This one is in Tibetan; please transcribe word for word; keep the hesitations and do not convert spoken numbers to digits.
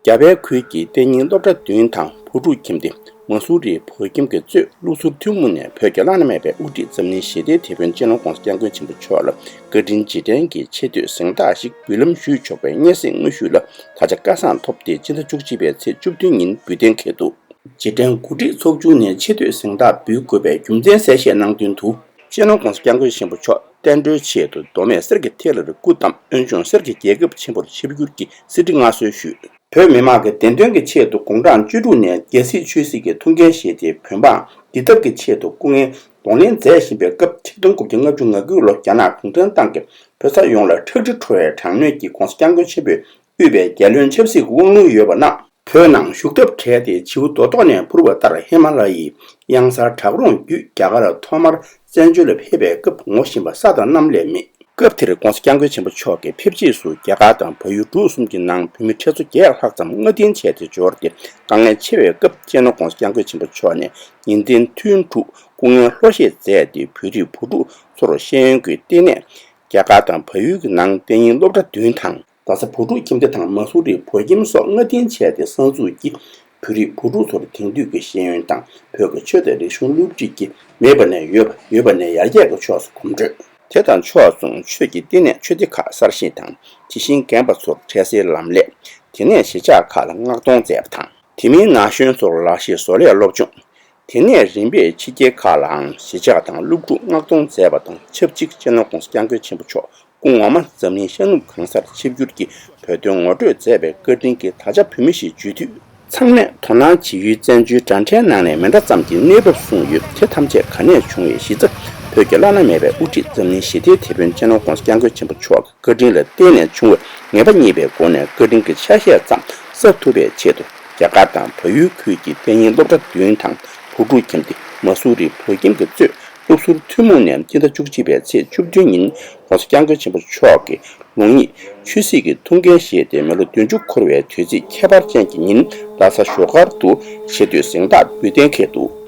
རྒྱ་བལ་ཁུལ་གྱི་གཏན་ཉིན་སློབ་གྲྭ་བདུན་དང་བུ་ཕྲུག་ཁྱིམ་སྡེ་མ་སུ་རི་བོད་ཁྱིམ་གྱིས་གཙོས་བློ་གཟུར་ཐུན་མོང་ནས་བོད་ཀྱི་བླ་ན་མེད་པའི་དབུ་ཁྲིད་འཛམ་གླིང་ཞི་བདེའི་དེད་དཔོན་སྤྱི་ནོར་༧གོང་ས་༧སྐྱབས་མགོན་ཆེན་པོ་མཆོག་ལ་བཀའ་དྲིན་རྗེས་དྲན་གྱི་ཆེ་བསྟོད་གཟེངས་རྟགས་ཤིག་འབུལ་ལམ་ཞུས་ཆོག་པའི་སྙན་སེང་དངོས་ཞུས་ལ་ད་ཆ་བཀའ་བཟང་ཐོབ་སྟེ་སྤྱི་ཟླ་བཅུ་གཅིག་པའི་ཚེས་བཅུ་བདུན་ཉིན་འབུལ་གཏན་འཁེལ་འདུག་རྗེས་དྲན་གོ་སྒྲིག་ཚོགས་ཆུང་ནས་ཆེ་བསྟོད་གཟེངས་རྟགས་འབུལ་དགོས་པའི་རྒྱུ་མཚན་གསལ་བཤད་གནང་དོན་དུ། སྤྱི་ནོར་༧གོང་ས་༧སྐྱབས་མགོན་ཆེན་པོ་མཆོག་བསྟན་འགྲོའི་ཆེད་དུ་མདོ་སྨད་གསེར་གྱི་ཐིག་ལེར་སྐུ་བལྟམས། དབོན་ཆུང་གསེར་གྱི་རྒྱལ་ཁབ་ཆེན་པོར་ཆིབས་བསྒྱུར་གྱིས་གསེར་ཁྲི་མངའ་གསོལ་ཞུས། བོད་མི་མང་གི་བདེན་དོན་གྱི་ཆེད་དུ་དགུང་གྲངས་བཅུ་དྲུག་ནས་རྒྱལ་སྲིད་ཆོས་སྲིད་ཀྱི་ཐུགས་འགན་བཞེས་ཏེ། བོད་འབངས་འདི་དག་གི་ཆེད་དུ་སྐུ་ངལ་གདོང་ལེན་མཛད་བཞིན་པའི་སྐབས། ཆིག་སྟོང་དགུ་བརྒྱ་ལྔ་བཅུ་ང་དགུ་ལོ་རྒྱ་ནག་གུང་ཁྲན་ཏང་གིས་བོད་ས་ཡོངས་ལ་ཁྲག་དྲི་བྲོ་བའི་དྲག་གནོན་གྱིས་༸གོང་ས་༸སྐྱབས་མགོན་ཆེན་པོས་དབུས་པའི་རྒྱལ་བློན་ཆབ་སྲིད་ཀྱི་དབང་ལུང་ཡོད་པ་རྣམས་བོད་ནང་ཞུགས་ཐབས་བྲལ་ཏེ། བྱིའུ་རྡོ་ཐོག་ནས་འཕུར་བ་ལྟར་ཧི་མ་ལ་ཡའི་གཡང་གཟར་བྲག་རོང་བརྒྱུད་རྒྱ་གར་ཐོག་མར་བཙན་བྱོལ་ལ་ཕེབས་པའི་སྐབས་ངོ་ཤེས་པ་ས་དང་གནམ་ལས་མེད། སྐབས་དེར་༸གོང་ས་༸སྐྱབས་མགོན་ཆེན་པོ་མཆོག་གིས་ཕེབས་རྗེས་སུ་རྒྱ་གར་དང་བལ་ཡུལ་འབྲུག་གསུམ་གྱི་ནང་བོད་མི་ཁྲི་ཚོ་བརྒྱད་ལྷག་ཙམ་མངའ་སྡིངས་བྱས་ཏེ་འབྱོར་ཏེ། དཀའ་ངལ་ཆེ་བའི་སྐབས་སྤྱི་ནོར་༸གོང་ས་༸སྐྱབས་མགོན་ཆེན་པོ་མཆོག་ནས་ཉིན་མཚན་ཐུན་དྲུག་སྐུ་ངལ་གློ་བཤད་མཛད་དེ། བོད་རིགས་བུ་ཕྲུག་ཚོར་ཤེས་ཡོན་གྱི་ལྟེ་གནས་རྒྱ་གར་དང་བལ་ཡུལ་གྱི་ནང་གཏན་ཉིན་སློབ་གྲྭ་བདུན་དང་། རྡ་ས་བུ་ཕྲུག་ཁྱིམ་སྡེ་དང་མ་སུ་རི་བོད་ཁྱིམ་སོགས་མངའ་སྡིངས་བྱས་ཏེ། གསར་འཛུགས་ཀྱིས་བོད་རིགས་བུ་ཕྲུག་ཚོར་དེང་དུས་ཀྱི་ཤེས་ཡོན་དང་བོད་ཀྱི་ཆོས་དང་རིག་གཞུང་སློབ་ཁྲིད་ཀྱི་མེད་པ་ནས་ཡོད་པ། ཡོད་པ་ནས་ཡར་རྒྱས་ཀྱི་ཕྱོགས་སུ་གོམ་བགྲོད། དེ་དང་ཕྱོགས་མཚུངས་ཆོས་ཀྱི་བསྟི་གནས་ཆོས་སྡེ་ཁག་གསར་བཞེངས་དང་། དེ་བཞིན་རྒན་པ་ཚོར་འཕྲལ་སེལ་ལམ་ལས། དེ་ནས་གཞིས་ཆགས་ཁག་ལ་མངགས་གཏོང་མཛད་པ་དང་། དེ་མིན་ན་གཞོན་ཚོར་ལག་ཤེས་བཟོ་ལས་སློབ་སྦྱོང་། དེ་ནས་རིམ་པས་ཕྱི་རྒྱལ་ཁག་ལའང་གཞིས་ཆགས་དང་སློབ་ཕྲུག་མངགས་གཏོང་མཛད་པ་དང་ཆབས་ཅིག་སྤྱི་ནོར་༸གོང་ས་༸སྐྱབས་མགོན་ཆེན་པོ་མཆོག་སྐུ་ངོ་མ་འཛམ་གླིང་ཤར་ནུབ་གང་སར་ཆིབས་བསྒྱུར་གྱིས་བོད་དོན་ངོ་སྤྲོད་མཛད་པའི་བཀའ་དྲིན་གྱིས། ད་ཆ་བོད་མི་ཞེས་བརྗོད་དུས། ཚང་མས་དོ་སྣང་བྱེད་ཡུལ་བཙན་བྱོལ་དྲ་འཕྲིན་ནང་ནས་མེ་མདའ་ཙམ་གྱི་གནས་བབ་གསུངས་ཡོད། དེ་ཐམས་ཅད་ག་ནས་བྱུང་བའི་གཞི་རྩ། བོད་ཀྱི་བླ་ན་མེད་པའི་དབུ་ཁྲིད་འཛམ་གླིང་ཞི་བདེའི་དེད་དཔོན་སྤྱི་ནོར་༸གོང་ས་༸སྐྱབས་མགོན་ཆེན་པོ་མཆོག་གི་བཀའ་དྲིན་ལ་བརྟེན་ནས་བྱུང་བའི་ངེས་པ་རྙེད་པའི་སྒོ་ནས། བཀའ་དྲིན་གྱི་ཆ་ཤས་ཙམ་གསབ་ཐུབ་པའི་ཆེད་དུ། རྒྱ་གར་དང་བལ་ཡུལ་ཁུལ་གྱི་གཏན་ཉིན་སློབ་གྲྭ་བདུན་དང་བུ་ཕྲུག་ཁྱིམ་སྡེ་མ་སུ་རི་བོད་ཁྱིམ་གྱིས་གཙོས་སློབ་ཟུར་ཐུན་མོང་ནས་སྤྱི་ཟླ་བཅུ་གཅིག་པའི་ཚེས་བཅུ་བདུན་ཉིན་༸གོང་ས་༸སྐྱབས་མགོན་ཆེན་པོ་མཆོག་གི་ལུང་ཉིད་ཆོས་སྲིད་ཀྱི་ཐུགས་འགན་བཞེས་ཏེ། མི་ལོ་བདུན་ཅུ་འཁོར་བའི་དུས་ཚིགས་ཁྱད་པར་ཅན་གྱི་ཉིན། ལྷ་ས་བཞུགས་སྒར་དུ་ཆེ་བསྟོད་གཟེངས་རྟགས་འབུལ་གཏན་འཁེལ་འདུག